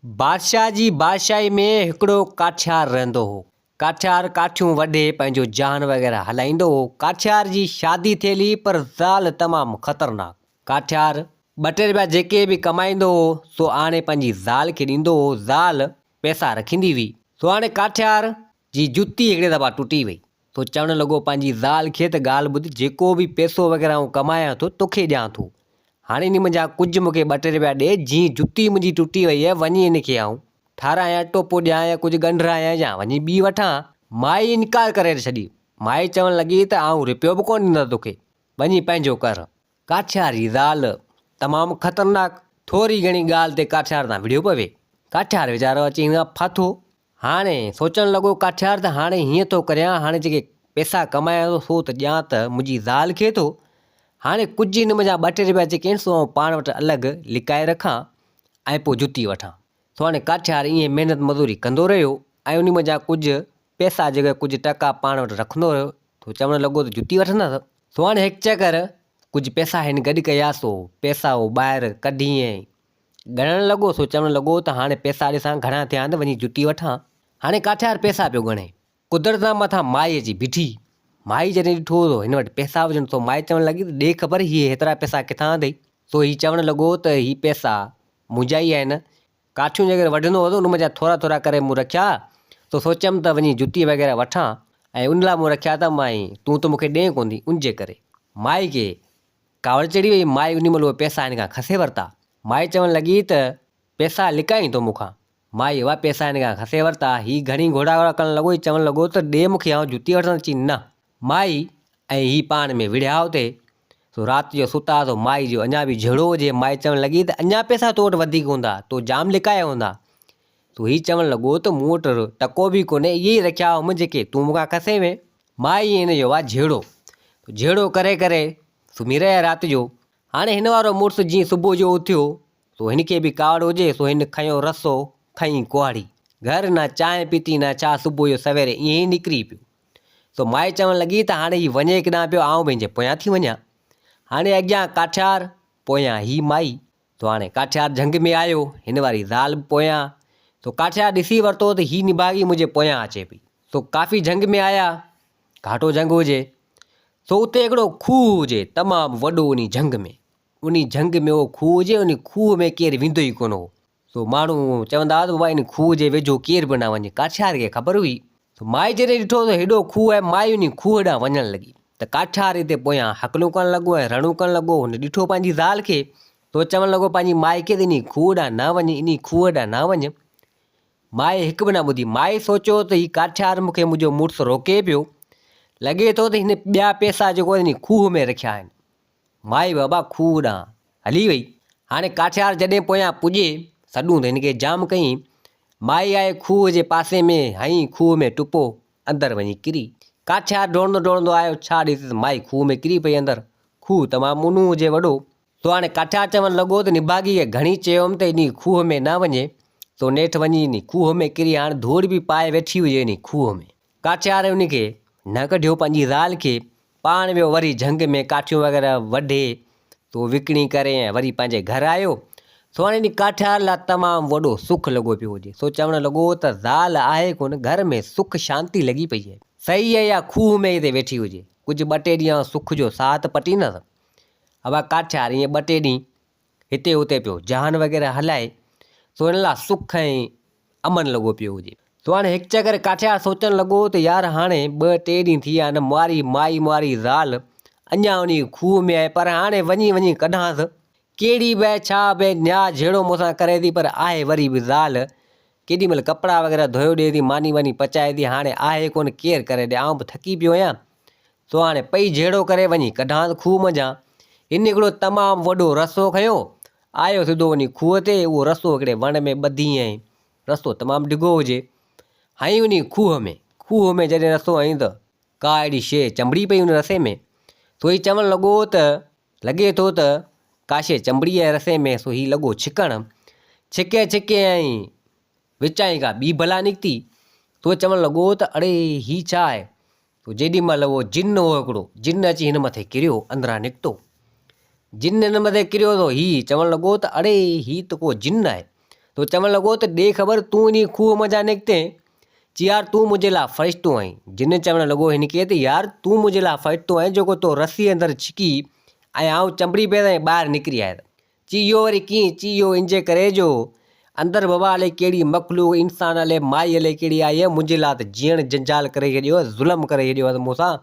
بادشاهه جي بادشاهي ۾ هڪڙو ڪاٺيار رهندو هو. ڪاٺيار ڪاٺيون وڍي پنهنجو جهان وغيره هلائيندو هو. ڪاٺيار جي شادي ٿيل هئي پر زال تمام خطرناڪ. ڪاٺيار ٻه ٽي رپيا جيڪي به ڪمائيندو هو سو آڻي پنهنجي زال کي ڏيندو هو. زال پئسا رکيندي هئي. سو هاڻي ڪاٺيار جي جتي هڪڙي دفعا ٽٽي وئي. سو چوڻ لڳو پنهنجي زال کي ته ڳالهه ٻڌ جيڪو به پئسو وغيره آئون ڪمايان ٿو توکي ڏيان ٿو. هاڻي انهي منجهان ڪجهه مون کي ٻه ٽي رپيا ڏي، جيئن جتي منهنجي ٽٽي وئي آهي، وڃي ان کي آئون ٺارايان، ٽوپو ڏيان يا ڪجهه ڳنڍرايان يا وڃي ٻي وٺان. مائي انڪار ڪري ڇڏي. مائي چوڻ لڳي ته آئون رپيو به ڪونه ڏيندس توکي، وڃي پنهنجو ڪر. ڪاٺيار جي زال تمام خطرناڪ، ٿوري گهڻي ڳالهه تي ڪاٺيار سان وڙهيو پوي. ڪاٺيار ويچارو اچي هن کان ڦاٿو. هاڻي سوچڻ لڳو ڪاٺيار ته هاڻي هيئن ٿو ڪريان، هاڻي جيڪي پئسا ڪمايان ٿو سو ته ڏيان ته منهنجي زال کي ٿو، هاڻي ڪجهه هن منجهان ٻه ٽي رپيا جيڪي آهن سو آئون پاڻ وٽ الڳ لڪائي رکان ۽ پوء جتي وٺان. سو هاڻي ڪاٺيار ائين محنت مزوري ڪندو رهيو ۽ انهي منجهان ڪجهه پئسا جيڪي ڪجهه ٽڪا پاڻ وٽ رکندو رهيو ٿو چوڻ لڳو ته جتي وٺندس. سو هاڻي هڪ چڪر ڪجهه پئسا هن گڏ ڪيا سو پئسا هو ٻاهر ڪڍي ۽ ڳڻڻ لڳو، سو چوڻ لڳو ته هاڻي پئسا ڏسان گهڻا ٿيا آهن ته وڃي جتي وٺان. هاڻي ڪاٺيار پئسا پيو ڳڻي. قدرت سان مٿان مائي اچي بيٺي. مائي جڏهن ڏٺو ته هن وٽ پئسا هجن سو مائي چوڻ لڳي ته ڏي خبر هي هيترا پئسا ڪٿان آندئي؟ سو هي چوڻ لڳو ته هي پئسا منهنجا ئي آهن. ڪاٺيون جيڪڏهن وڍندو هوس ان منجهان ٿورا ٿورا ڪري مون رکيا سو سوچيم ته وڃي جتي وغيره وٺان ۽ ان لاء مون رکيا ته مائي تون ته مون کي ڏئين ڪونه ٿي ان جي ڪري. مائي کي ڪاوڙ چڙهي وئي، مائي انهي مهل اهي پئسا هن کان کسي ورتا. مائي چوڻ لڳي ته پئسا لڪائين ٿو مون کان. مائي اها پئسا هن کان کسي ورتا. هي گهڻي گهوڙا گهوڙا ڪرڻ لڳو، هي چوڻ لڳو ته ڏي مون کي آئون جتي وٺندس. چي نه. مائي ۽ هي پاڻ ۾ وڙهيا اتي. سو رات جو ستا سو مائي جو اڃا به جهيڙو هجي. مائي چوڻ لڳي ته اڃا پئسا تو وٽ وڌيڪ هوندا، تو جام لڪايا هوندا. سو هي چوڻ لڳو ته مون وٽ ٽڪو به ڪونهي، اهي ئي رکيا هئم جيڪي تون مون کان کسي وئين. مائي ۽ هن جو آ جهيڙو. جهيڙو ڪري ڪري سمهي رهيا رات جو. هاڻي هن وارو مڙس جيئن صبح جو اٿيو سو هن کي به ڪاوڙ هجي سو هن کنيو رسو کنئي ڪهاڙي. گهر نه چانهه پيتي نه ڇا صبح جو سويري ائين ئي نڪري پيو. سو مائي چوڻ لڳي ته هاڻي هي وڃي ڪيڏانهن پيو آئون به هن جي پويان ٿي وڃان. هاڻي اڳيان ڪاٺيار پويان هي مائي. سو هاڻي ڪاٺيار جهنگ ۾ آيو هن واري زال به پويان. سو ڪاٺيار ڏسي ورتو ته هي نڀاڳي منهنجي پويان اچي پئي. سو ڪافي جهنگ ۾ آيا، گهاٽو جهنگ هجي، سو اتي هڪڙو کوهه هجي تمام وڏو انهي جهنگ ۾، انهي جهنگ ۾ اهو کوهه هجي، انهي کوهه ۾ ڪير ويندو ئي ڪونه هو. سو ماڻهو چوندا هئا ته بابا انهي کوهه جي ويجهو ڪير به نه وڃي. ڪاٺيار کي خبر هئي. سو مائي جڏهن ڏٺو ته هيڏو کوهه آهي، مائي انهي کوهه ڏانهن وڃڻ لڳي ته ڪاٺيار اتي پويان هڪلون ڪرڻ لڳو ۽ رڙون ڪرڻ لڳو. هن ڏٺو پنهنجي زال کي، سو چوڻ لڳو پنهنجي مائي کي ته انهي کوهه ڏانهن نه وڃ، انهي کوهه ڏانهن نه وڃ. مائي هڪ به نه ٻڌي. مائي سوچيو ته هي ڪاٺيار مون کي منهنجو مڙس روڪي پيو. لڳي ٿو ته هن ٻيا پئسا جيڪو آهن کوهه ۾ رکيا آهن. مائي بابا کوهه ڏانهن هلي وئي. هاڻي ڪاٺيار جڏهن پويان پڄي، سڏون ته هن کي جام ڪيائين. مائي آئي کوهه جي پاسي ۾ هنئي کوهه ۾ ٽپو، اندر وڃي ڪري. ڪاٺيار ڊوڙندو ڊوڙندو آيو، ڇا ڏسي ته مائي کوهه ۾ ڪري پئي اندر. کوهه تمام اونهو هجي وڏو. سو هاڻي ڪاٺيار چوڻ لڳو ته نڀاڳي کي گهڻي چيوم ته انهي کوهه ۾ نه وڃي، سو نيٺ وڃي انهي کوهه ۾ ڪري هاڻ ڌوڙ به پائي ويٺي هجي انهي کوهه ۾. ڪاٺيار انهي کي نه ڪڍيو پنهنجي زال کي پاڻ ويو وري جهنگ ۾ ڪاٺيون وغيره وڍي سو وڪڻي ڪري ۽ وري پنهنجي گهر آيو. سو هاڻي انهي ڪاٺيار لاء تمام وڏو سک لڳو پيو هجي. سو چوڻ لڳو ته زال آهي ڪونه گهر ۾ سک شانتي لڳي پئي آهي. صحيح آهي اها کوهه ۾ هتي ويٺي هجي. ڪجهه ٻه ٽي ڏينهن آئون سک جو ساهه ته پٽيندس. ابا ڪاٺيار ائين ٻه ٽي ڏينهن هتي هتي پيو جهان وغيره هلائي سو هن لاء سک ۽ امن لڳو پيو هجي. سو هاڻي هڪ چڪر ڪاٺيار سوچڻ لڳو ته يار هاڻي ٻه ٽي ڏينهن ٿي ويا آهن ماري مائي ماري زال اڃا انهي کوهه ۾ آهي پر هاڻي وڃي وڃي ڪڍانس ڪهڙي به آهي ڇا به نياء جهيڙو مون سان ڪري ٿي پر آهي وري به زال ڪيڏي مهل ڪپڙا وغيره ڌويو ڏئي ٿي ماني واني پچائي ٿي هاڻي آهي ڪونه ڪير ڪري ڏي آئون به ٿڪي پيو آهيان سو هاڻي پئي جهيڙو ڪري وڃي ڪڍانس کوهه منجهان. هن هڪڙو تمام وڏو رسو کنيو، آيو سڌو وڃي کوهه تي، اهو رسو هڪڙي وڻ ۾ ٻڌي ۽ رسو تمام ڊگهو هجي، هنئي وڃي کوهه ۾. کوهه ۾ جڏهن رسو هنئي ته ڪا اهڙي شيء چنبڙي پئي ان رسي ۾. سو هي چوڻ لڳو ته لڳي ٿو ته ڪا شيء چنبڙي آهي رسي ۾، سو هي لڳو ڇڪڻ. ڇڪي ڇڪي ۽ وچان ئي ڪا ٻي بلا نڪتي. سو چوڻ لڳو ته اڙي هي ڇا آهي؟ تو جيڏي مهل اهو جن هو هڪڙو جن اچي هن مٿي ڪريو، اندران نڪتو. جن هن مٿي ڪريو ته هي چوڻ لڳو ته اڙي هي ته ڪو جن آهي. ته چوڻ لڳو ته ڏي خبر تون انهي کوهه منجهان نڪتين؟ چي يار تون منهنجي لاء فرشتو آهين. جن چوڻ لڳو هن کي ته يار تون منهنجي لاء فرشتو آهين جيڪو تو رسي اندر ڇڪي ۽ آئون چنبڙي پيس ۽ ٻاهر نڪري آيس. چي اهو وري ڪيئن؟ چي اهو انجي ڪري جو اندر بابا الائي ڪهڙي مخلوق انسان الائي مائي الائي ڪهڙي آئي آهي منهنجي لاء ته جيئڻ جنجال ڪري ڇڏيو آهي ظلم ڪري ڇڏيو آهي مون سان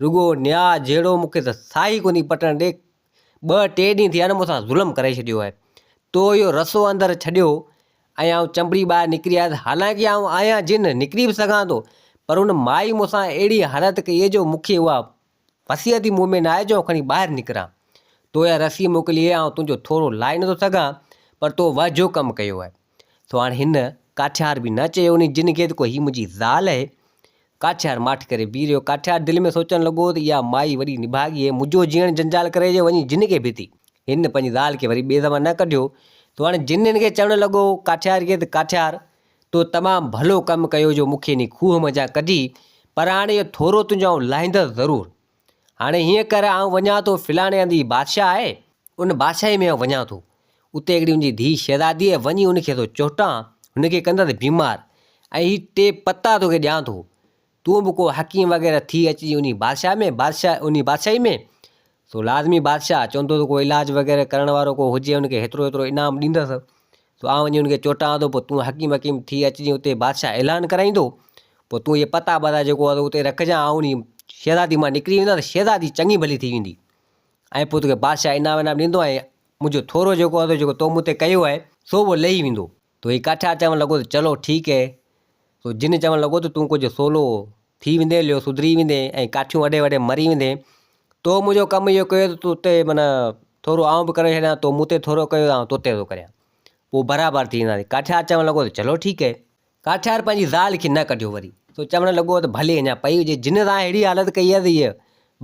رڳو نياء جهڙو مون کي ته ساهي ئي ڪونه ٿي پٽڻ ڏي ٻه ٽي ڏينهن ٿيا آهن مون سان ظلم ڪري ڇڏيو آهي تو اهو رسو اندر ڇڏيو ۽ آئون چنبڙي ٻاهر نڪري آيس حالانڪه آئون آهيان جن نڪري به سگهان ٿو پر ان مائي مون سان اهڙي حالت ڪئي جو مون کي اها وصيت ئي مون ۾ ناهي جو آئون کڻي ٻاهر نڪران. تو اها رسي موڪلي آهي، آئون تنهنجو ٿورو لاهي نٿو سگهان، پر تو واجهو ڪم ڪيو آهي. سو هاڻ هن ڪاٺيار به نه چيو انهي جن کي ته ڪو هي منهنجي زال آهي. ڪاٺيار ماٺ ڪري بيهي رهيو. ڪاٺيار دل ۾ سوچڻ لڳو ته اها مائي وڏي نڀاڳي آهي، منهنجو جيئڻ جنجال ڪري جو وڃي جن کي ڀتي. هن پنهنجي زال کي وري ٻئي دفعا نه ڪڍيو. سو هاڻي جن هن کي چوڻ لڳو ڪاٺيار کي ته ڪاٺيار! تو تمام ڀلو ڪم ڪيو جو مون کي انهي کوهه منجهان ڪڍي، پر هاڻي اهو ٿورو تنهنجو آئون لاهيندس ضرور. هاڻي هيئن ڪر، آئون وڃان ٿو فلاڻي هنڌ هي بادشاهه آهي، ان بادشاهيء ۾ آئون وڃان ٿو، اتي هڪڙي ان جي ڌيء شهزادي آهي، وڃي ان کي ٿو چهٽان، هن کي ڪندس بيمار، ۽ هي ٽي پتا توکي ڏيان ٿو، تون به ڪو حڪيم وغيره ٿي اچجي انهي بادشاهه ۾، بادشاهه انهي بادشاهي ۾، سو لازمي بادشاهه چوندو ته ڪو علاج وغيره ڪرڻ وارو ڪو هجي، ان کي هيترو هيترو انعام ڏيندس. سو آئون وڃي ان کي چوٽان ٿو، پوء تون حڪيم وڪيم ٿي اچجين، اتي بادشاهه اعلان ڪرائيندو، پوء تون اهي پتا ٻتا جيڪو آهي اتي رکجان، آئون انهي شهزادي مان نڪري ويندس، شهزادي چڱي ڀلي ٿي ويندي ۽ پوء توکي بادشاهه انعام ونعام ڏيندو ۽ منهنجو ٿورو جيڪو آهي جيڪو تو مون تي ڪيو آهي، سو به لهي ويندو. تو هي ڪاٺيا چوڻ لڳو ته چلو ٺيڪ هي. سو جن چوڻ لڳو ته تون ڪجهه سولو ٿي ويندين، ليو سڌري ويندين ۽ ڪاٺيون وڍي وڍي مري ويندين. تو منهنجو ڪم اهو ڪيو ته تو تي معنيٰ ٿورو آئون به ڪري ڇڏيان، تو مون تي ٿورو ڪيو ته آئون تو تي ٿو ڪريان. پوء برابر ٿي وينداسين. ڪاٺيار چوڻ لڳو ته چلو ٺيڪ هي. ڪاٺيار پنهنجي زال کي نه ڪڍيو وري. سو چوڻ لڳو ته ڀلي اڃا پئي هجي، جن سان اهڙي حالت ڪئي آهي ته هيء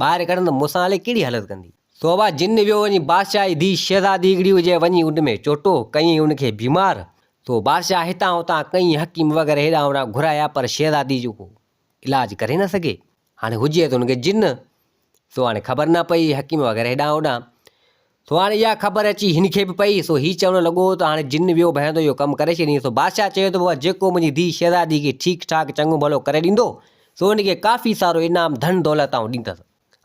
ٻاهر ڪڍندس ته مون سان الائي ڪهڙي حالت ڪندي. سو ابا جن ويو وڃي بادشاهه جي ڌيء شهزادي هڪڙي هجي وڃي ان ۾ چوٽو ڪيائين ان کي بيمار. سو بادشاهه هتان هتان ڪئين حڪيم وغيره هيڏانهن هوڏانهن گهرايا پر شهزادي جو ڪو علاج ڪري نه سگهي. هاڻي هجي ته ان کي جن، سو هاڻي خبر نه پئي حڪيم وغيره هيڏانهن هوڏانهن. سو هاڻي اها خبر اچي هن کي به پئي، سو هي چوڻ لڳو ته هاڻي جن ويو ڀانئين ٿو اهو ڪم ڪري ڇڏين. سو بادشاهه چيو ته بابا جيڪو منهنجي ڌيء شهزادي کي ٺيڪ ٺاڪ چڱو ڀلو ڪري ڏيندو، سو ان کي ڪافي سارو انعام ڌن دولت آئون ڏيندس.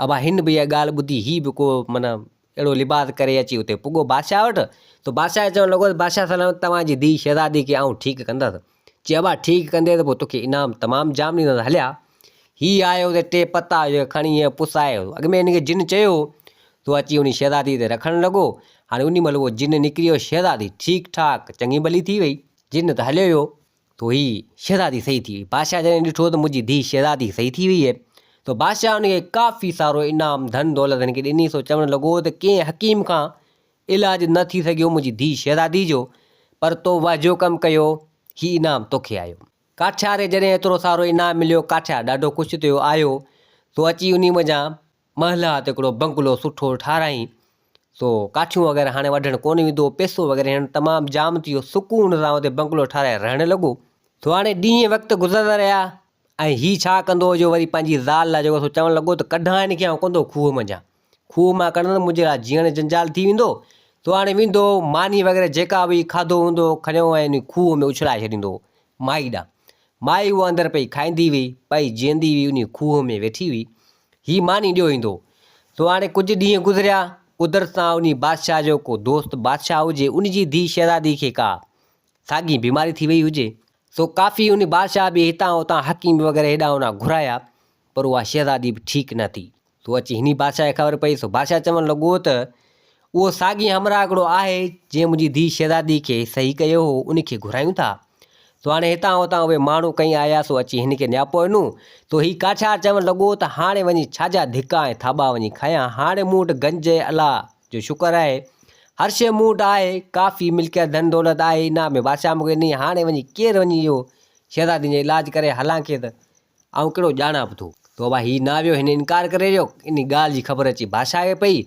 ابا هن به اها ڳالهه ٻڌي هي به ڪو معنيٰ اهڙو لباس ڪري اچي اتي پڳو بادشاهه وٽ ته بادشاهه چوڻ لڳو ته بادشاهه سلامت توهان جي ڌيء شهزادي کي آئون ٺيڪ ڪندس. چي ابا ٺيڪ ڪندين ته پوء توکي انعام تمام جام ڏيندس هليا هي آيو ته ٽي پتا جو کڻي ائين پسائي اڳ ۾ هن کي جن چيو هو سو اچي انهي شهزادي تي رکڻ لڳو هاڻي انهي مهل اهو جن نڪري ويو شهزادي ٺيڪ ٺاڪ چڱي ڀلي ٿي وئي جن ته هليو ويو تو هي شهزادي صحيح ٿي وئي. بادشاهه جڏهن ڏٺو ته منهنجي ڌيء شهزادي صحيح ٿي وئي آهي ته بادشاهه هن کي ڪافي سارو انعام ڌن دولت هن کي ڏني سو چوڻ لڳو ته ڪنهن حڪيم کان علاج نه ٿي سگهيو منهنجي ڌيء شهزادي جو پر تو واجهو ڪم ڪيو هي انعام توکي آيو. ڪاٺياري جڏهن ايترو سارو انعام مليو ڪاٺيار ڏاڍو خوش ٿيو آيو سو اچي انهي منجهان محلات هڪڙو بنگلو سٺو ٺارايائين، سو ڪاٺيون وغيره هاڻي وڍڻ ڪونه ويندو هو، پئسو وغيره هن تمام جام ٿي ويو، سڪون سان اتي بنگلو ٺاراهي رهڻ لڳو. سو هاڻي ڏينهن وقت گذرندا رهيا ۽ هي ڇا ڪندو هو جو وري پنهنجي زال لاء جيڪو سو چوڻ لڳو ته ڪڍان هن کي آئون ڪندو کوهه منجهان، کوهه مان ڪڍندس منهنجي لاء جيئڻ جنجال ٿي ويندو. سو هاڻي ويندو هو، ماني وغيره جيڪا به کاڌو هوندو هو کنيو ۽ انهي کوهه ۾ اڇلائي ڇڏيندو هو مائي ڏانهن. مائي اهو اندر پئي کائيندي هئي، پئي جيئندي هئي، انهي کوهه ۾ ويٺي هئي. هي ماني ڏيو ايندو. سو هاڻي ڪجهه ڏينهن گذريا، قدرت سان انهي بادشاهه جو ڪو دوست بادشاهه هجي، ان جي ڌيء شهزادي کي ڪا ساڳي بيماري ٿي وئي هجي، سو ڪافي انهي بادشاهه به هتان هتان حڪيم وغيره هيڏانهن هوڏانهن گهرايا، پر اها شهزادي به ٺيڪ نه ٿي. سو اچي هني بادشاهه کي خبر پئي، سو بادشاهه چوڻ لڳو ته اهو ساڳي همراهه هڪڙو آهي، جنهن منهنجي ڌيء شهزادي کي صحيح ڪيو هو، ان کي گهرايون ٿا. سو هاڻي هتان هتان اهي ماڻهو ڪئين آيا، سو اچي هن کي نياپو ڏنو. سو هي ڪاٺيار چوڻ لڳو ته هاڻي وڃي ڇا جا ڌڪا ۽ ٿاٻا وڃي کايان، هاڻي مون وٽ گنج ۽ الله جو شڪر آهي، هر شيء مون وٽ آهي، ڪافي ملڪيت ڌن دولت آهي، انعام ۾ بادشاهه مون کي ڏني، هاڻي وڃي ڪير وڃي اهو شهزادين جو علاج ڪري، حالانڪه ته آئون ڪهڙو ڄاڻان به ٿو. توبه هي نه ويو، هن انڪار ڪري رهيو. انهي ڳالهه جي خبر اچي بادشاهه کي پئي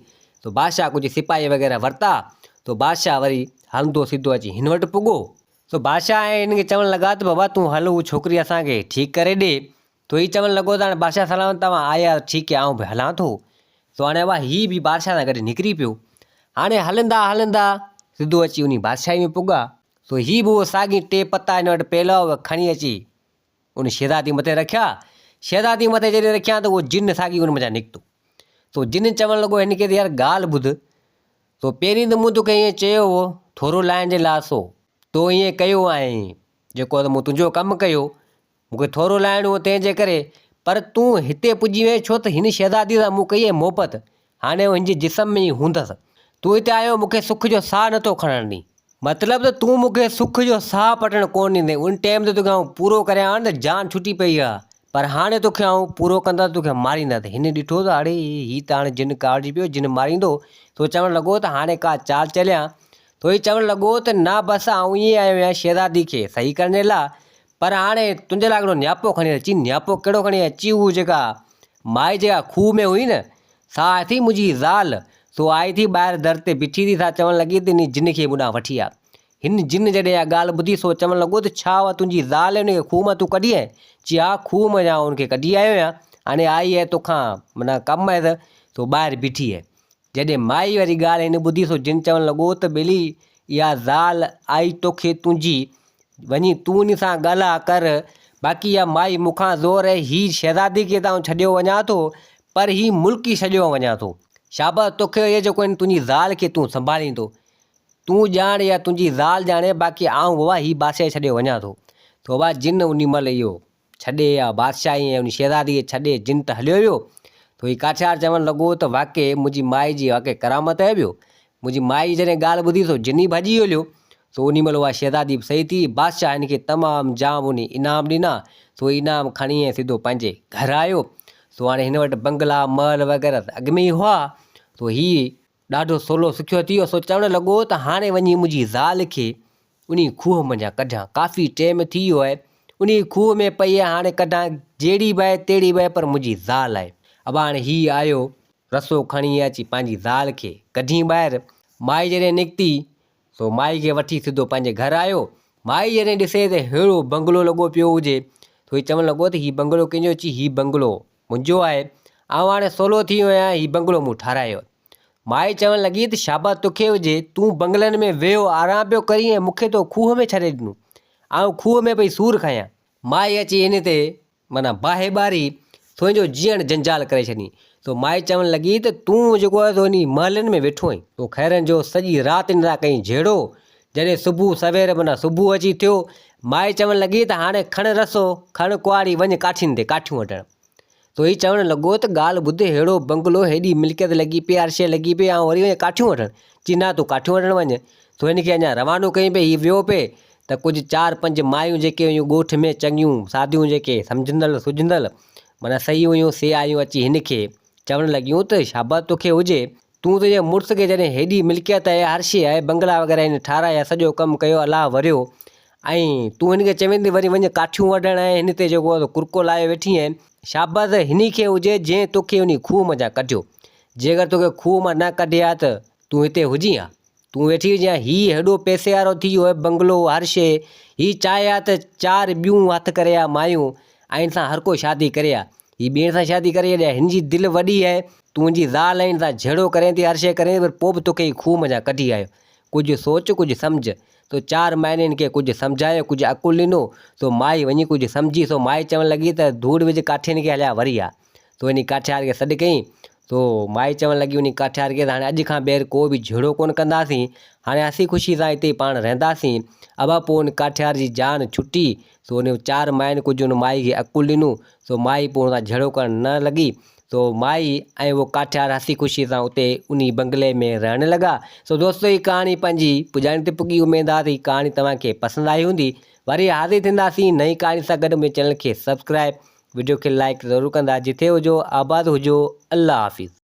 ته بادشاهه ڪجهه سپاهي وغيره ورتا ته بادشاهه وري هلندو سڌو اچي هن وٽ پڳو. سو بادشاهه ۽ هن کي چوڻ لڳا ته بابا تون هل هو ڇوڪري اسان کي ٺيڪ ڪري ڏي. ته هي چوڻ لڳو ته هاڻي بادشاهه سلامت توهان آيا ته ٺيڪ آهي آئون به هلان ٿو. سو هاڻي بابا هي به بادشاهه سان گڏ نڪري پيو. هاڻي هلندا هلندا سڌو اچي انهي بادشاهي ۾ پڳا. سو هي به اهو ساڳي ٽي پتا هن وٽ پيل هئا، اهي کڻي اچي ان شهزادي مٿي رکيا. شهزادي مٿي جڏهن رکيا ته اهو جن ساڳي ان منجهان نڪتو. سو جن چوڻ لڳو هن کي ته يار ڳالهه ٻڌ، سو پهرين ته مون توکي ائين چيو هو ٿورو لائڻ جي لاء سو تو ائين ڪيو ۽ جيڪو ته مون تنهنجو ڪم ڪيو، مون کي ٿورو لائڻو هو تنهن جي ڪري، پر تون هتي پڄي وئين ڇو ته هن شهزاديء سان مون ڪئي آهي محبت، هاڻي آئون هن جي جسم ۾ ئي هوندس. تون هتي آيو مون کي سک جو ساهه نٿو کڻڻ ڏين. مطلب ته تون مون کي سک جو ساهه پٽڻ ڪونه ڏيندين. ان ٽيم تي توکي آئون پورو ڪريان ها نه ته جان ڇٽي پئي ها، پر هاڻي توکي آئون پورو ڪندس، توکي ماريندس. هن ڏٺو ته اڙي هي ته هاڻي جن ڪاوڙجي پيو، جن ماريندو. سو چوڻ لڳو ته هاڻي ڪا چال چليان. سو هي چوڻ لڳو ته نه بس آئون ائين آيو آهيان شهزادي کي صحيح ڪرڻ جي لاء، پر هاڻي تنهنجي لاء هڪڙو نياپو کڻي اچي. نياپو ڪهڙو کڻي اچي؟ هو جيڪا مائي جيڪا کوهه ۾ هئي نه، سا آئي ٿي منهنجي زال، سو آئي ٿي ٻاهر در تي بيٺي ٿي، سا چوڻ لڳي ته انهي جن کي مون ڏانهن وٺي آ. هن جن جڏهن اها ڳالهه ٻڌي سو چوڻ لڳو ته ڇا اها تنهنجي زال آهي ان کي کوهه مان تون ڪڍي آئين؟ چي ها کوهه مان آئون ان کي ڪڍي آيو آهيان، هاڻي آئي آهي توکان معنيٰ ڪم آهي ته سو ٻاهر بيٺي آهي. جڏهن مائي واري ڳالهه هن ٻڌي سو جن چوڻ لڳو ته ٻيلي اها زال آئي توکي تنهنجي، وڃي تون ان سان ڳالهاء ڪر، باقي اها مائي مون کان زور آهي، هي شهزادي کي ته آئون ڇڏيو وڃان ٿو، پر هي ملڪ ئي ڇڏيو وڃان ٿو. شابس توکي هجي جيڪو هن تنهنجي زال کي تون سنڀالين ٿو. تون ڄاڻ يا تنهنجي زال ڄاڻي، باقي آئون بابا هي بادشاهي ڇڏيو وڃان ٿو. ته بابا جن انهي مهل اهو ڇڏي يا بادشاهي ۽ ان شهزادي کي ڇڏي جن ته هليو ويو. ته هي ڪاٺيار چوڻ لڳو ته واقعي منهنجي مائي جي واقعي ڪرامت آهي ٻيو. منهنجي مائي جي جڏهن ڳالهه ٻڌي سو جن ئي ڀڄي هليو. سو انهي مهل اها شهزادي به صحيح ٿي. بادشاهه هن کي تمام جام انهي انعام ڏنا. سو هي انعام کڻي ۽ سڌو پنهنجي گهر آيو. سو هاڻي هن وٽ بنگلا، محل وغيره ته اڳ ۾ ئي هئا. سو هي ڏاڍو سولو سکيو ٿي ويو، سو چوڻ لڳو ته هاڻي وڃي منهنجي زال کي انهي کوهه منجهان ڪڍان، ڪافي ٽيم ٿي ويو آهي، انهي کوهه ۾ پئي آهي، هاڻي ڪڍان، جهڙي به آهي تهڙي به آهي، پر منهنجي زال آهي. ابا هاڻي هي آيو، رسو کڻي اچي پنهنجي زال کي ڪڍين ٻاهر. مائي جڏهن نڪتي، سو مائي کي وٺي سڌو پنهنجي گهر آيو. مائي جڏهن ڏسي ته ههڙو بنگلو لڳو پيو هجي، سو هي چوڻ لڳو ته هي بنگلو ڪنهن جو؟ چي هي بنگلو منهنجو آهي، آئون هاڻي سولو ٿي ويو آهيان، هي بنگلو مون ٺارايو. مائي چوڻ لڳي ته شاباس توکي هجي، تون بنگلن ۾ ويهو آرام پيو ڪرين ۽ مون کي تو کوهه ۾ ڇڏي ڏنو. آئون کوهه ۾ پئي سور کايان. مائي اچي هن تي معنيٰ باهه ٻاري، سو هن جو جيئڻ جنجال ڪري ڇڏين. سو مائي چوڻ لڳي ته تون جيڪو آهي سو انهي محلن ۾ ويٺو آهين. تو خيرن جو سڄي رات هن سان ڪئين جهيڙو. جڏهن صبح سوير معنيٰ صبح اچي ٿيو، مائي چوڻ لڳي ته هاڻي کڻ رسو، کڻ ڪهاڙي وڃ ڪاٺين تي ڪاٺيون وڍڻ. سو هي چوڻ لڳو ته ڳالهه ٻڌ، ههڙو بنگلو، هيڏي ملڪيت لڳي پئي، هر شيء لڳي پئي، آئون وري وڃان ڪاٺيون وڍڻ؟ چي نه تون ڪاٺيون وڍڻ وڃ. سو هن کي اڃا روانو ڪيائين پئي، هي ويو پئي ته ڪجهه چار پنج مايون جيڪي هيون ڳوٺ ۾ چڱيون ساديون جيڪي سمجهندل سجهندل معنيٰ صحيح هيون سي آيون اچي هن کي چوڻ لڳيون ته شابس توکي هجي، تون تنهنجي مڙس کي جڏهن هيڏي ملڪيت آهي، هر شيء آهي، بنگلا وغيره هن ٺاهرايا، سڄو ڪم ڪيو، الله وريو ۽ تون هن کي چوين ٿي وري وڃ ڪاٺيون وڍڻ ۽ هن تي جيڪو آهي سو ڪرڪو لاهيو ويٺي آهين. شابس هني کي هجي جنهن توکي انهي کوهه منجهان ڪڍيو. جيڪر توکي کوهه مان نه ڪڍي ها ته تون هتي هجين ها. تون ويٺي هجين ها. هي هيڏو پئسي وارو ٿي ويو آهي، بنگلو، هر شيء. هي چاهي ها ته چار ٻيون هٿ ڪري ها مايون ۽ هن سان هر ڪو شادي ڪري ها. هي ٻين سان شادي ڪري ڇڏي ها. هن جي دل وڏي آهي. تون هن جي زال آهين، هن سان جهيڙو ڪرين ٿي، هر شيء ڪرين ٿي پر پوء به توکي هي کوهه منجهان ڪڍي آيو. ڪجهه سوچ، ڪجهه سمجهه. تو چار مهيني هن کي ڪجهه سمجهايو، ڪجهه عقل ڏنو، سو مائي وڃي ڪجهه سمجهي، سو مائي چوڻ لڳي ته ڌوڙ وجهه ڪاٺين کي هليا وري آ. سو انهي ڪاٺيار کي سڏ ڪيائين، سو مائي چوڻ لڳي انهي ڪاٺيار کي ته هاڻي اڄ کان ٻيهر ڪو به جهيڙو ڪونه ڪنداسين، هاڻي هسي خوشي سان هتي ئي پاڻ رهنداسين. ابا پوء ان ڪاٺيار جي جان ڇٽي، سو انهي چار ماين ڪجهه ان مائي کي عقل ڏنو، سو مائي پوء ان سان جهيڙو ڪرڻ نه لڳي. سو مائي ۽ اهو ڪاٺيار هسي خوشي سان اتي انهي بنگلي ۾ رهڻ لڳا. سو دوستو هي ڪهاڻي پنهنجي پڄاڻي تي پڳي اميد آ ته هي ڪهاڻي توهان کي پسند آئي هوندي. وري حاضر ٿينداسين نئين ڪهاڻي سان گڏ منهنجي چينل کي سبسڪرائب وڊيو کي لائيڪ ضرور ڪندا جٿي هجو آباد هجو الله حافظ.